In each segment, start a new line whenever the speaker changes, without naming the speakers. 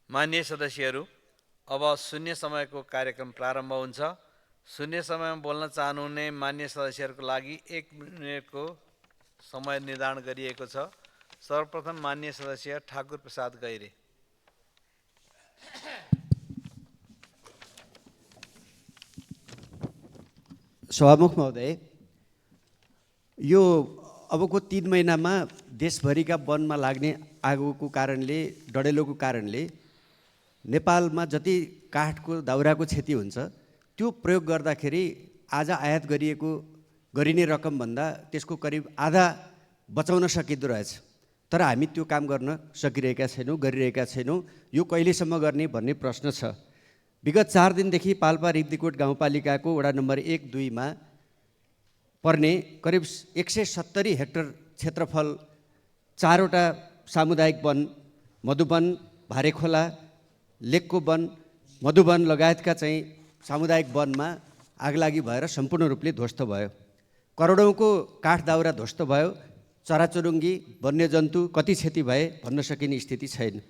माननीय सदस्यहरू, अब शून्य समयको कार्यक्रम प्रारम्भ हुन्छ। शून्य समयमा बोल्न चाहनुहुने माननीय सदस्यहरूको लागि 1 मिनेटको समय निर्धारण गरिएको छ। सर्वप्रथम माननीय सदस्य ठाकुर प्रसाद गैरे।
सभामुख महोदय, यो अबको 3 महिनामा देशभरिका वनमा लाग्ने आगोको कारणले, डढेलोको कारणले नेपालमा जति काठको दाउराको क्षति हुन्छ त्यो प्रयोग गर्दाखेरि आज आयात गरिने रकमभन्दा त्यसको करिब आधा बचाउन सकिँदो रहेछ। तर हामी त्यो काम गर्न सकिरहेका छैनौँ, गरिरहेका छैनौँ। यो कहिलेसम्म गर्ने भन्ने प्रश्न छ। विगत 4 दिनदेखि पाल्पा रिब्दीकोट गाउँपालिकाको वडा नम्बर 1, 2 मा पर्ने करिब 170 हेक्टर क्षेत्रफल 4 वटा सामुदायिक वन, मधुवन, भारेखोला, लेकको वन, मधुवन लगायतका चाहिँ सामुदायिक वनमा आगलागी भएर सम्पूर्ण रूपले ध्वस्त भयो। करोडौँको काठ दाउरा ध्वस्त भयो। चराचुरुङ्गी, वन्यजन्तु कति क्षति भए भन्न सकिने स्थिति छैन।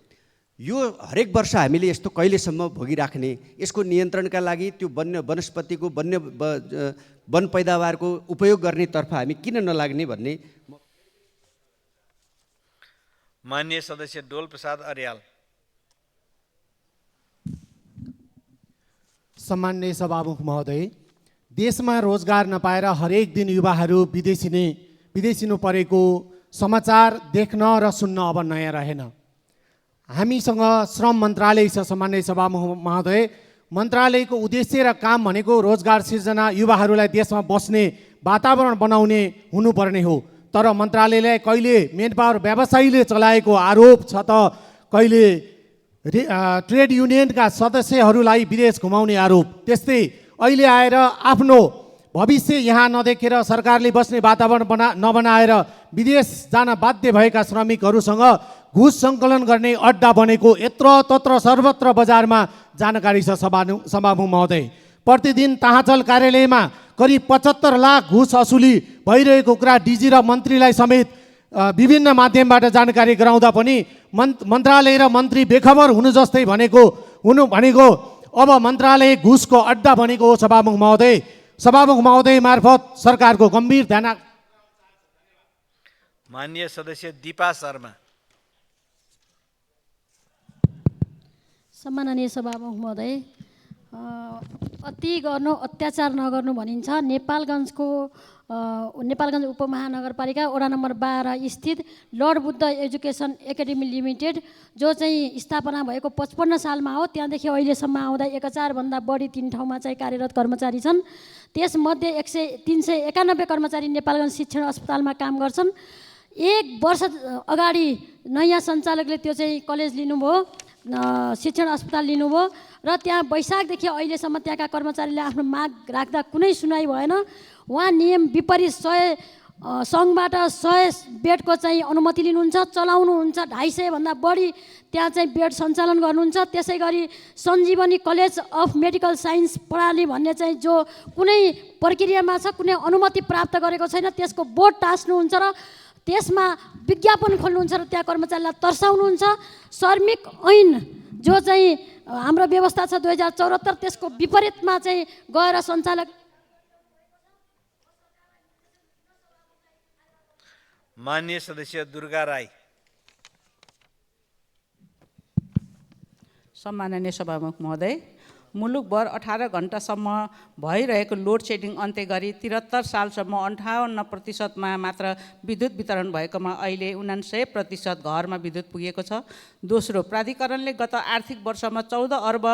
यो हरेक वर्ष हामीले यस्तो कहिलेसम्म भोगिराख्ने, यसको नियन्त्रणका लागि त्यो वनस्पतिको वन पैदावारको उपयोग गर्नेतर्फ हामी किन नलाग्ने भन्ने।
माननीय सदस्य डोल प्रसाद अर्याल।
सम्माननीय सभामुख महोदय, देशमा रोजगार नपाएर हरेक दिन युवाहरू विदेशिनु परेको समाचार देख्न र सुन्न अब नयाँ रहेन। हामीसँग श्रम मन्त्रालय छ। सम्माननीय सभामुख महोदय, मन्त्रालयको उद्देश्य र काम भनेको रोजगार सिर्जना, युवाहरूलाई देशमा बस्ने वातावरण बनाउने हुनुपर्ने हो। तर मन्त्रालयलाई कहिले मेनपावर व्यवसायीले चलाएको आरोप छ त कहिले ट्रेड युनियनका सदस्यहरूलाई विदेश घुमाउने आरोप। त्यस्तै अहिले आएर आफ्नो भविष्य यहाँ नदेखेर सरकारले बस्ने वातावरण नबनाएर विदेश जान बाध्य भएका श्रमिकहरूसँग घुस सङ्कलन गर्ने अड्डा बनेको यत्र सर्वत्र बजारमा जानकारी छ। सभामुख महोदय, प्रतिदिन ताहाचल कार्यालयमा करिब 75 लाख घुस असुली भइरहेको कुरा डिजी र मन्त्रीलाई समेत विभिन्न माध्यमबाट जानकारी गराउँदा पनि मन्त्रालय र मन्त्री बेखबर हुनु जस्तै भनेको अब मन्त्रालय घुसको अड्डा बनेको हो। सभामुख महोदय मार्फत सरकारको गम्भीर ध्यान।
माननीय सदस्य दीपा शर्मा।
सम्माननीय सभामुख महोदय, अति गर्नु अत्याचार नगर्नु भनिन्छ। नेपालगञ्ज उपमहानगरपालिका वडा नम्बर 12 स्थित lord Buddha education academy limited, जो चाहिँ स्थापना भएको 55 सालमा हो, त्यहाँदेखि अहिलेसम्म आउँदा 1000 भन्दा बढी 3 ठाउँमा चाहिँ कार्यरत कर्मचारी छन्। त्यसमध्ये 391 कर्मचारी नेपालगञ्ज शिक्षण अस्पतालमा काम गर्छन्। 1 वर्ष अगाडि नयाँ सञ्चालकले त्यो चाहिँ कलेज लिनुभयो, शिक्षण अस्पताल लिनुभयो र त्यहाँ वैशाखदेखि अहिलेसम्म त्यहाँका कर्मचारीले आफ्नो माग राख्दा कुनै सुनाइ भएन। उहाँ नियम विपरीत 100 सङ्घबाट 100 बेडको चाहिँ अनुमति लिनुहुन्छ, चलाउनुहुन्छ। 250 भन्दा बढी त्यहाँ चाहिँ बेड सञ्चालन गर्नुहुन्छ। त्यसै गरी सञ्जीवनी कलेज अफ मेडिकल साइन्स प्रणाली भन्ने चाहिँ जो कुनै प्रक्रियामा छ, कुनै अनुमति प्राप्त गरेको छैन, त्यसको बोर्ड टाँस्नुहुन्छ र त्यसमा विज्ञापन खोल्नुहुन्छ र त्यहाँ कर्मचारीलाई तर्साउनुहुन्छ। श्रमिक ऐन जो चाहिँ हाम्रो व्यवस्था छ 2074, त्यसको विपरीतमा चाहिँ गएर सञ्चालक।
माननीय सदस्य दुर्गा राई।
सम्माननीय सभामुख महोदय, मुलुकभर 18 घण्टासम्म भइरहेको लोड सेडिङ अन्त्य गरी 73 सालसम्म 58% मात्र विद्युत वितरण भएकोमा अहिले 99% घरमा विद्युत पुगेको छ। दोस्रो, प्राधिकरणले गत आर्थिक वर्षमा 14 अर्ब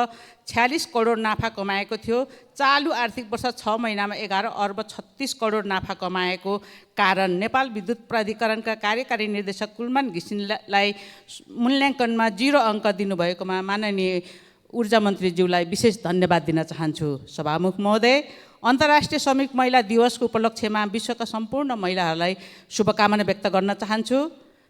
46 करोड नाफा कमाएको थियो। चालु आर्थिक वर्ष 6 महिनामा 11 अर्ब 36 करोड नाफा कमाएको कारण नेपाल विद्युत प्राधिकरणका कार्यकारी निर्देशक कुलमान घिसिङलाई मूल्याङ्कनमा 0 अङ्क दिनुभएकोमा माननीय ऊर्जा मन्त्रीज्यूलाई विशेष धन्यवाद दिन चाहन्छु। सभामुख महोदय, अन्तर्राष्ट्रिय श्रमिक महिला दिवसको उपलक्ष्यमा विश्वका सम्पूर्ण महिलाहरूलाई शुभकामना व्यक्त गर्न चाहन्छु।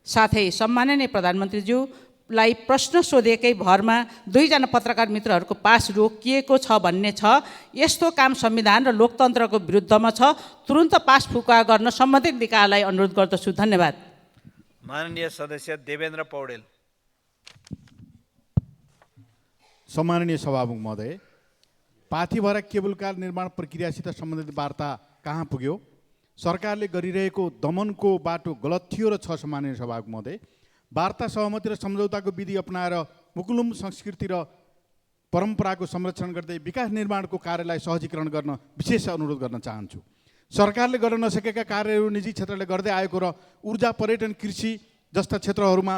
साथै सम्माननीय प्रधानमन्त्रीज्यूलाई प्रश्न सोधेकै भरमा 2 जना पत्रकार मित्रहरूको पास रोकिएको छ भन्ने छ। यस्तो काम संविधान र लोकतन्त्रको विरुद्धमा छ। तुरुन्त पास फुका गर्न सम्बन्धित निकायलाई अनुरोध गर्दछु। धन्यवाद।
माननीय सदस्य देवेन्द्र पौडेल।
सम्माननीय सभामुख महोदय, पाथिभरा केबल कार निर्माण प्रक्रियासित सम्बन्धित वार्ता कहाँ पुग्यो? सरकारले गरिरहेको दमनको बाटो गलत थियो र छ सम्माननीय सभामुख महोदय। वार्ता सहमति र सम्झौताको विधि अपनाएर मुकुलुम संस्कृति र परम्पराको संरक्षण गर्दै विकास निर्माणको कार्यलाई सहजीकरण गर्न विशेष अनुरोध गर्न चाहन्छु। सरकारले गर्न नसकेका कार्यहरू निजी क्षेत्रले गर्दै आएको र ऊर्जा, पर्यटन, कृषि जस्ता क्षेत्रहरूमा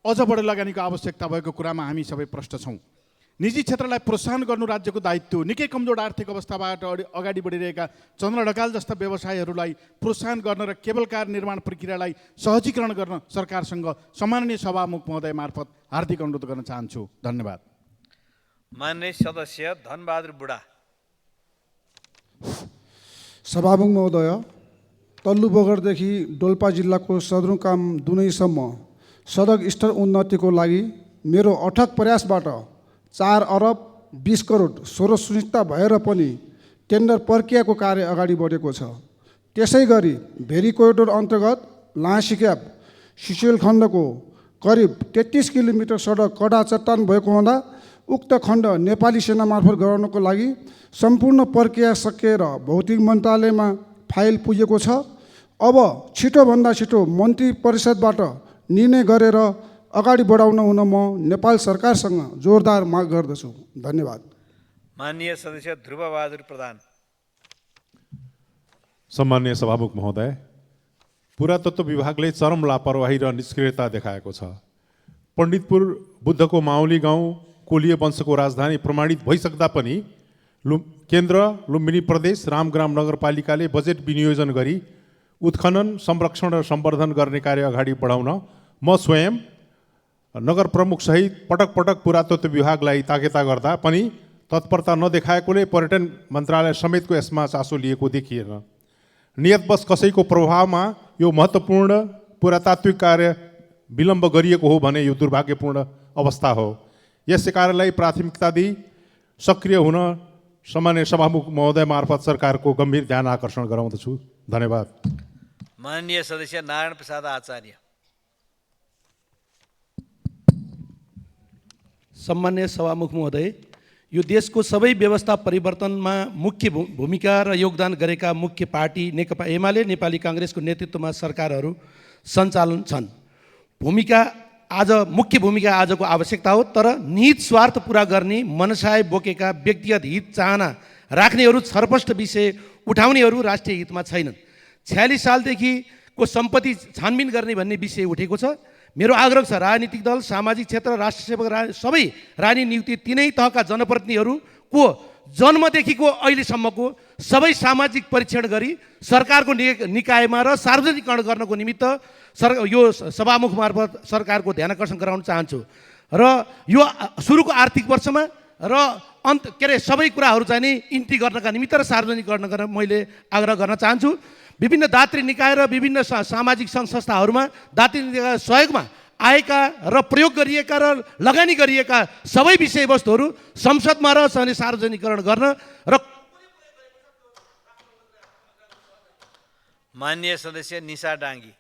अझ बढी लगानीको आवश्यकता भएको कुरामा हामी सबै प्रष्ट छौँ। निजी क्षेत्रलाई प्रोत्साहन गर्नु राज्यको दायित्व। निकै कमजोर आर्थिक अवस्थाबाट अगाडि बढिरहेका चन्द्र ढकाल जस्ता व्यवसायहरूलाई प्रोत्साहन गर्न र केबल कार निर्माण प्रक्रियालाई सहजीकरण गर्न सरकारसँग सम्माननीय सभामुख महोदय मार्फत हार्दिक अनुरोध गर्न चाहन्छु। धन्यवाद।
मान्य सदस्य धनबहादुर बुढा।
सभामुख महोदय, तल्लु बगरदेखि डोल्पा जिल्लाको सदरमुकाम दुनैसम्म सडक स्तर उन्नतिको लागि मेरो अथक प्रयासबाट 4 अरब 20 करोड स्रोत सुनिश्चित भएर पनि टेन्डर प्रक्रियाको कार्य अगाडि बढेको छ। त्यसै गरी भेरी कोरिडोर अन्तर्गत लाहाँसीक्याप सिसिएल खण्डको करिब 33 किलोमिटर सडक कडा चट्टान भएको हुँदा उक्त खण्ड नेपाली सेना मार्फत गराउनको लागि सम्पूर्ण प्रक्रिया सकिएर भौतिक मन्त्रालयमा फाइल पुगेको छ। अब छिटोभन्दा छिटो मन्त्री परिषदबाट निर्णय गरेर अगाडि बढाउन हुन म नेपाल सरकारसँग जोरदार माग गर्दछु। धन्यवाद।
माननीय सदस्य ध्रुवबहादुर प्रधान।
सम्माननीय सभामुख महोदय, पुरातत्व विभागले चरम लापरवाही र निष्क्रियता देखाएको छ। पण्डितपुर बुद्धको माउली गाउँ कोलीय वंशको राजधानी प्रमाणित भइसक्दा पनि केन्द्र, लुम्बिनी प्रदेश, रामग्राम नगरपालिकाले बजेट विनियोजन गरी उत्खनन, संरक्षण र सम्वर्धन गर्ने कार्य अगाडि बढाउन म स्वयं नगर प्रमुखसहित पटक पटक पुरातत्व विभागलाई ताकेता गर्दा पनि तत्परता नदेखाएकोले पर्यटन मन्त्रालय समेतको यसमा चासो लिएको देखिएन। नियतवश कसैको प्रभावमा यो महत्त्वपूर्ण पुरातात्विक कार्य विलम्ब गरिएको हो भने यो दुर्भाग्यपूर्ण अवस्था हो। यस कार्यलाई प्राथमिकता दिई सक्रिय हुन सम्माननीय सभामुख महोदय मार्फत सरकारको गम्भीर ध्यान आकर्षण गराउँदछु। धन्यवाद।
माननीय सदस्य नारायण प्रसाद आचार्य।
सम्मान्य सभामुख महोदय, यो देशको सबै व्यवस्था परिवर्तनमा मुख्य भूमिका र योगदान गरेका मुख्य पार्टी नेकपा एमाले नेपाली काङ्ग्रेसको नेतृत्वमा सरकारहरू सञ्चालन छन्। मुख्य भूमिका आजको आवश्यकता हो, तर निहित स्वार्थ पुरा गर्ने मनसाय बोकेका व्यक्तिगत हित चाहना राख्नेहरू, छरपष्ट विषय उठाउनेहरू राष्ट्रिय हितमा छैनन्। 46 सालदेखिको सम्पत्ति छानबिन गर्ने भन्ने विषय उठेको छ। मेरो आग्रह छ, राजनीतिक दल, सामाजिक क्षेत्र, राष्ट्र सेवक सबै राजनीति तिनै तहका जनप्रतिनिधिहरूको जन्मदेखिको अहिलेसम्मको सबै सामाजिक परीक्षण गरी सरकारको निकायमा र सार्वजनिकरण गर्नको निमित्त यो सभामुख मार्फत सरकारको ध्यान आकर्षण गराउन चाहन्छु। र यो सुरुको आर्थिक वर्षमा र सबै कुराहरू चाहिँ नि इन्ट्री गर्नका निमित्त र सार्वजनिकरण गर्न मैले आग्रह गर्न चाहन्छु। विभिन्न दात्री निकाय र विभिन्न सामाजिक सङ्घ संस्थाहरूमा दात्री निकायका सहयोगमा आएका र प्रयोग गरिएका र लगानी गरिएका सबै विषयवस्तुहरू संसदमा र सार्वजनिकरण गर्न र
माननीय सदस्य निशा डाङ्गी।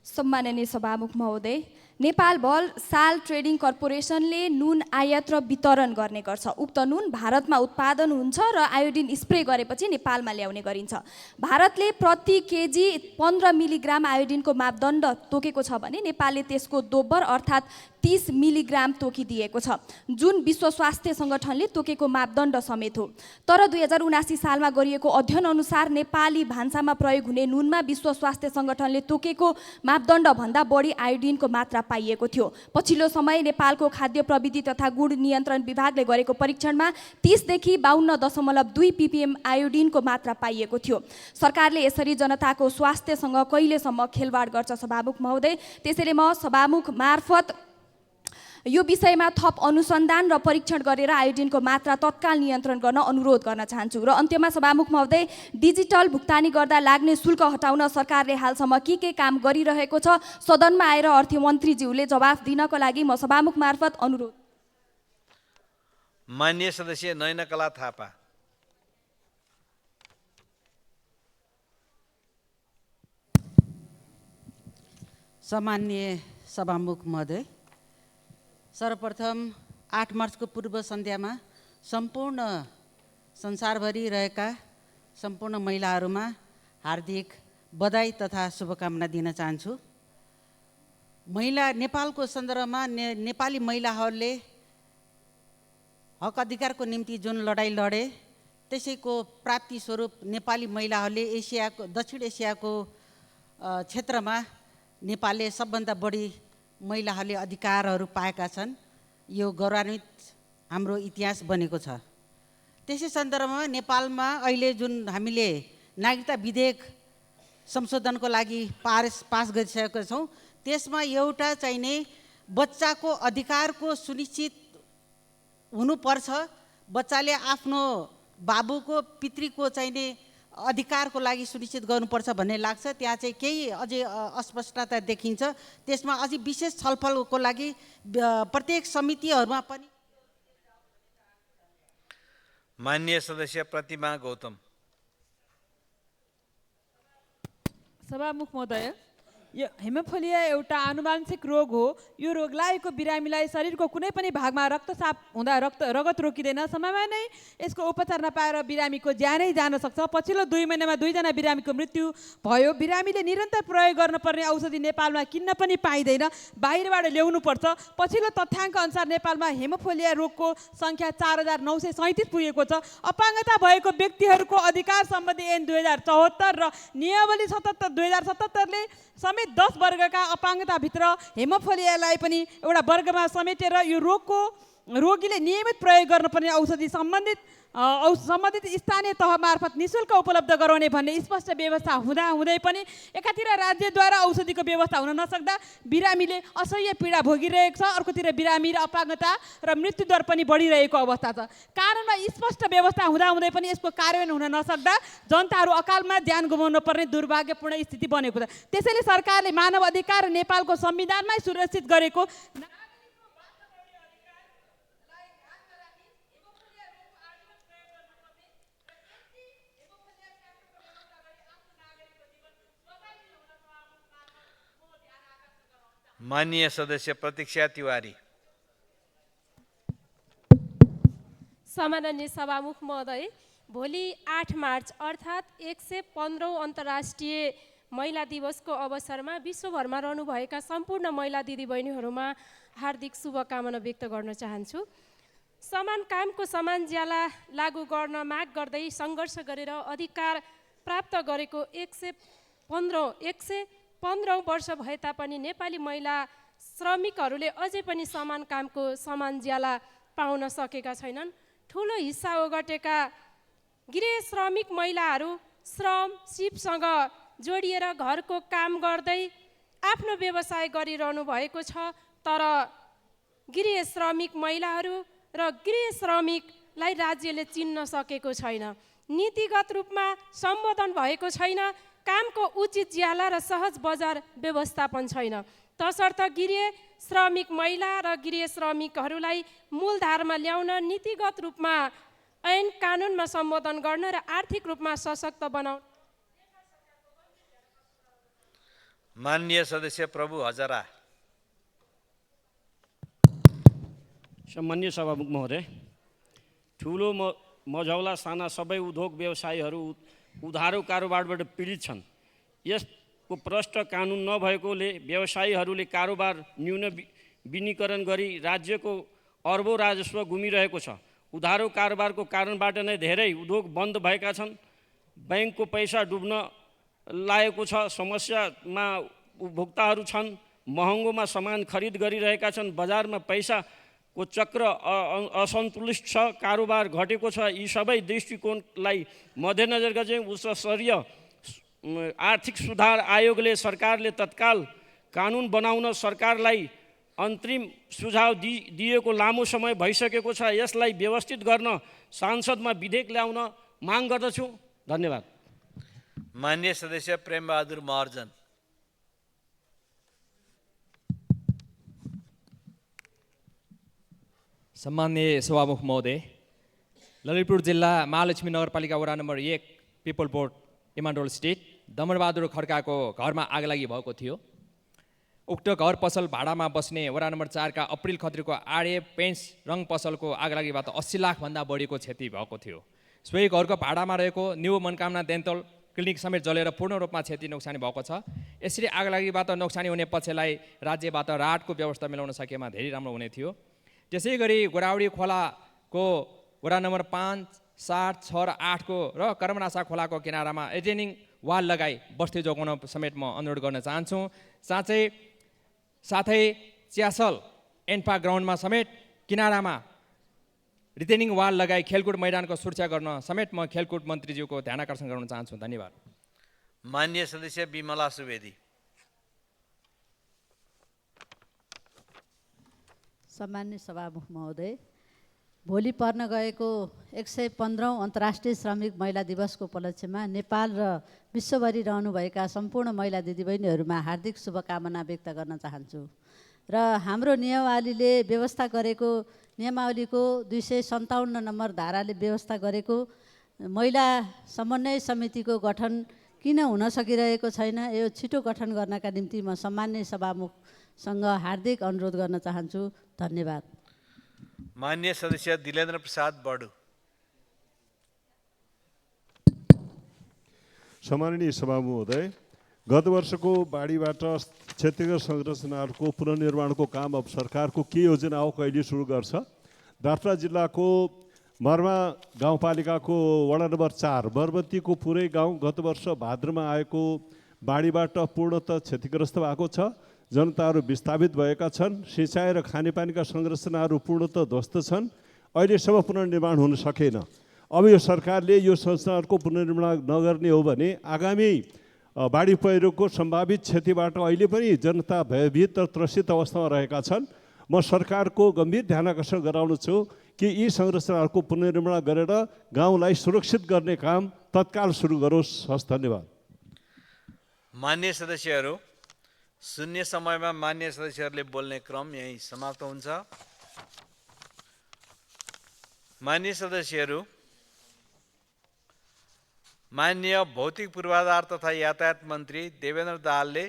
सम्माननीय सभामुख महोदय, नेपाल बल साल ट्रेडिङ कर्पोरेसनले नुन आयात र वितरण गर्ने गर्छ। उक्त नुन भारतमा उत्पादन हुन्छ र आयोडिन स्प्रे गरेपछि नेपालमा ल्याउने गरिन्छ। भारतले प्रति केजी 15 मिलिग्राम आयोडिनको मापदण्ड तोकेको छ भने नेपालले त्यसको दोब्बर अर्थात् 30 मिलिग्राम तोकिदिएको छ, जुन विश्व स्वास्थ्य सङ्गठनले तोकेको मापदण्ड समेत हो। तर 2079 सालमा गरिएको अध्ययन अनुसार नेपाली भान्सामा प्रयोग हुने नुनमा विश्व स्वास्थ्य सङ्गठनले तोकेको मापदण्डभन्दा बढी आयोडिनको मात्रा पाइएको थियो। पछिल्लो समय नेपालको खाद्य प्रविधि तथा गुण नियन्त्रण विभागले गरेको परीक्षणमा 30 देखि 52.2 ppm आयोडिनको मात्रा पाइएको थियो। सरकारले यसरी जनताको स्वास्थ्यसँग कहिलेसम्म खेलवाड गर्छ सभामुख महोदय? त्यसैले म सभामुख मार्फत यो विषयमा थप अनुसन्धान र परीक्षण गरेर आयोडिनको मात्रा तत्काल नियन्त्रण गर्न अनुरोध गर्न चाहन्छु। र अन्त्यमा सभामुख महोदय, डिजिटल भुक्तानी गर्दा लाग्ने शुल्क हटाउन सरकारले हालसम्म के काम गरिरहेको छ? सदनमा आएर अर्थमन्त्रीज्यूले जवाफ दिनको लागि म सभामुख मार्फत अनुरोध।
माननीय सदस्य नयनकला थापा।
सम्माननीय सभामुख महोदय, सर्वप्रथम 8 मार्चको पूर्व सन्ध्यामा सम्पूर्ण संसारभरि रहेका सम्पूर्ण महिलाहरूमा हार्दिक बधाई तथा शुभकामना दिन चाहन्छु। नेपालको सन्दर्भमा नेपाली महिलाहरूले हक अधिकारको निम्ति जुन लडाइँ लडे त्यसैको प्राप्ति स्वरूप नेपाली महिलाहरूले दक्षिण एसियाको क्षेत्रमा नेपालले सबभन्दा बढी महिलाहरूले अधिकारहरू पाएका छन्। यो गौरवान्वित हाम्रो इतिहास बनेको छ। त्यसै सन्दर्भमा नेपालमा अहिले जुन हामीले नागरिकता विधेयक संशोधनको लागि पास गरिसकेका छौँ, त्यसमा एउटा चाहिने बच्चाको अधिकारको सुनिश्चित हुनुपर्छ। बच्चाले आफ्नो बाबुको पितृको चाहिने अधिकारको लागि सुनिश्चित गर्नुपर्छ भन्ने लाग्छ। त्यहाँ चाहिँ केही अझै अस्पष्टता देखिन्छ। त्यसमा अझै विशेष छलफलको लागि प्रत्येक समितिहरूमा पनि।
माननीय सदस्य प्रतिमा गौतम।
सभामुख महोदय, यो हेमोफिलिया एउटा आनुवांशिक रोग हो। यो रोग लागेको बिरामीलाई शरीरको कुनै पनि भागमा रक्तचाप हुँदा रगत रोकिँदैन। समयमा नै यसको उपचार नपाएर बिरामीको ज्यानै जान सक्छ। पछिल्लो 2 महिनामा 2 जना बिरामीको मृत्यु भयो। बिरामीले निरन्तर प्रयोग गर्नुपर्ने औषधि नेपालमा किन्न पनि पाइँदैन, बाहिरबाट ल्याउनुपर्छ। पछिल्लो तथ्याङ्क अनुसार नेपालमा हेमोफिलिया रोगको सङ्ख्या 4937 पुगेको छ। अपाङ्गता भएको व्यक्तिहरूको अधिकार सम्बन्धी ऐन 2074 र नियमावली 2077ले समेत 10 वर्गका अपाङ्गताभित्र हेमोफिलियालाई पनि एउटा वर्गमा समेटेर यो रोगीले नियमित प्रयोग गर्नुपर्ने औषधि सम्बन्धित स्थानीय तह मार्फत निःशुल्क उपलब्ध गराउने भन्ने स्पष्ट व्यवस्था हुँदै पनि एकातिर राज्यद्वारा औषधिको व्यवस्था हुन नसक्दा बिरामीले असह्य पीडा भोगिरहेको छ, अर्कोतिर बिरामी र अपाङ्गता र मृत्युदर पनि बढिरहेको अवस्था छ। कानुनमा स्पष्ट व्यवस्था हुँदै पनि यसको कार्यान्वयन हुन नसक्दा जनताहरू अकालमा ज्यान गुमाउनु पर्ने दुर्भाग्यपूर्ण स्थिति बनेको छ। त्यसैले सरकारले मानव अधिकार नेपालको संविधानमै सुरक्षित गरेको
माननीय सदस्य प्रतीक्षा तिवारी।
सम्माननीय सभामुख महोदय, भोलि 8 मार्च अर्थात् 115औं अन्तर्राष्ट्रिय महिला दिवसको अवसरमा विश्वभरमा रहनुभएका सम्पूर्ण महिला दिदीबहिनीहरूमा हार्दिक शुभकामना व्यक्त गर्न चाहन्छु। समान कामको समान ज्याला लागू गर्न माग गर्दै सङ्घर्ष गरेर अधिकार प्राप्त गरेको 115औं वर्ष भए तापनि नेपाली महिला श्रमिकहरूले अझै पनि समान कामको समान ज्याला पाउन सकेका छैनन्। ठुलो हिस्सा ओगटेका गृह श्रमिक महिलाहरू श्रम सिपसँग जोडिएर घरको काम गर्दै आफ्नो व्यवसाय गरिरहनु भएको छ। तर गृह श्रमिक महिलाहरू र गृह श्रमिकलाई राज्यले चिन्न सकेको छैन, नीतिगत रूपमा सम्बोधन भएको छैन, कामको उचित ज्याला र सहज बजार व्यवस्थापन छैन। तसर्थ गृह श्रमिक महिला र गृह श्रमिकहरूलाई मूलधारमा ल्याउन नीतिगत रूपमा ऐन कानुनमा सम्बोधन गर्न र आर्थिक रूपमा सशक्त बनाउन।
माननीय सदस्य प्रभु हजारा।
सम्मान्य सभामुख महोदय, ठुलो मझौला साना सबै उद्योग व्यवसायीहरू उधारो कारोबारबाट पीडित छन्। यसको प्रष्ट कानुन नभएकोले व्यवसायीहरूले कारोबार न्यून विनिकरण गरी राज्यको अर्बौं राजस्व गुमिरहेको छ। उधारो कारोबारको कारणबाट नै धेरै उद्योग बन्द भएका छन्। ब्याङ्कको पैसा डुब्न लागेको छ। समस्यामा उपभोक्ताहरू छन्, महँगोमा सामान खरिद गरिरहेका छन्। बजारमा पैसाको चक्र असन्तुलित छ, कारोबार घटेको छ। यी सबै दृष्टिकोणलाई मध्यनजर गर्दै उच्च स्तरीय आर्थिक सुधार आयोगले सरकारले तत्काल कानुन बनाउन सरकारलाई अन्तरिम सुझाव दिएको लामो समय भइसकेको छ। यसलाई व्यवस्थित गर्न संसदमा विधेयक ल्याउन माग गर्दछु। धन्यवाद।
माननीय सदस्य प्रेमबहादुर महर्जन।
सम्माननीय सभामुख महोदय, ललितपुर जिल्ला महालक्ष्मी नगरपालिका वडा नम्बर 1 पिपल बोर्ड इमान्डोल स्टेट दमनबहादुर खड्काको घरमा आगलागी भएको थियो। उक्त घर पसल भाडामा बस्ने वडा नम्बर 4 का अप्रिल खत्रीको आडे पेन्ट्स रङ पसलको आगलागीबाट 80 लाखभन्दा बढीको क्षति भएको थियो। सोही घरको भाडामा रहेको न्यू मनोकामना डेन्टल क्लिनिक समेत जलेर पूर्ण रूपमा क्षति नोक्सानी भएको छ। यसरी आगलागीबाट नोक्सानी हुने पक्षलाई राज्यबाट राहतको व्यवस्था मिलाउन सकेमा धेरै राम्रो हुने थियो। त्यसै गरी गोराउडी खोलाको वडा नम्बर 5, 7, 6 र 8 को र कर्मनासा खोलाको किनारामा एटेनिङ वाल लगाई बस्ती जोगाउन समेत म अनुरोध गर्न चाहन्छु। साथै च्यासल एन्फा ग्राउन्डमा समेत किनारामा रिटेनिङ वाल लगाई खेलकुद मैदानको सुरक्षा गर्न समेत म खेलकुद मन्त्रीज्यूको ध्यान आकर्षण गर्न चाहन्छु। धन्यवाद।
माननीय सदस्य बिमला सुवेदी।
सम्मान्य सभामुख महोदय, भोलि पर्न गएको 115औं अन्तर्राष्ट्रिय श्रमिक महिला दिवसको उपलक्ष्यमा नेपाल र विश्वभरि रहनुभएका सम्पूर्ण महिला दिदीबहिनीहरूमा हार्दिक शुभकामना व्यक्त गर्न चाहन्छु र हाम्रो नियमावलीले व्यवस्था गरेको नियमावलीको 257 नम्बर धाराले व्यवस्था गरेको महिला समन्वय समितिको गठन किन हुन सकिरहेको छैन, यो छिटो गठन गर्नका निम्ति म सम्मान्य सभामुखसँग हार्दिक अनुरोध गर्न चाहन्छु। धन्यवाद।
माननीय सदस्य दिलेन्द्र प्रसाद बडु।
सम्माननीय सभामुख महोदय, गत वर्षको बाढीबाट क्षतिग्रस्त संरचनाहरूको पुनर्निर्माणको काम अब सरकारको के योजना हो, कहिले सुरु गर्छ? दार्चुला जिल्लाको मर्मा गाउँपालिकाको वडा नम्बर 4 बरबत्तीको पुरै गाउँ गत वर्ष भाद्रमा आएको बाढीबाट पूर्णतः क्षतिग्रस्त भएको छ। जनताहरू विस्थापित भएका छन्। सिँचाइ र खानेपानीका संरचनाहरू पूर्णतः ध्वस्त छन्। अहिलेसम्म पुनर्निर्माण हुन सकेन। अब यो सरकारले यो संरचनाहरूको पुनर्निर्माण नगर्ने हो भने आगामी बाढी पहिरोको सम्भावित क्षतिबाट अहिले पनि जनता भयभीत र त्रसित अवस्थामा रहेका छन्। म सरकारको गम्भीर ध्यान आकर्षण गराउनु छु कि यी संरचनाहरूको पुनर्निर्माण गरेर गाउँलाई सुरक्षित गर्ने काम तत्काल सुरु गरोस्। हस्, धन्यवाद।
मान्य सदस्यहरू, शून्य समयमा मान्य सदस्यहरूले बोल्ने क्रम यही समाप्त हुन्छ। मान्य सदस्यहरू, माननीय भौतिक पूर्वाधार तथा यातायात मन्त्री देवेन्द्र दाहालले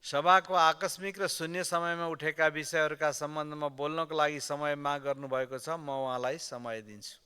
सभाको आकस्मिक र शून्य समयमा उठेका विषयहरूका सम्बन्धमा बोल्नको लागि समय माग गर्नुभएको छ। म उहाँलाई समय दिन्छु।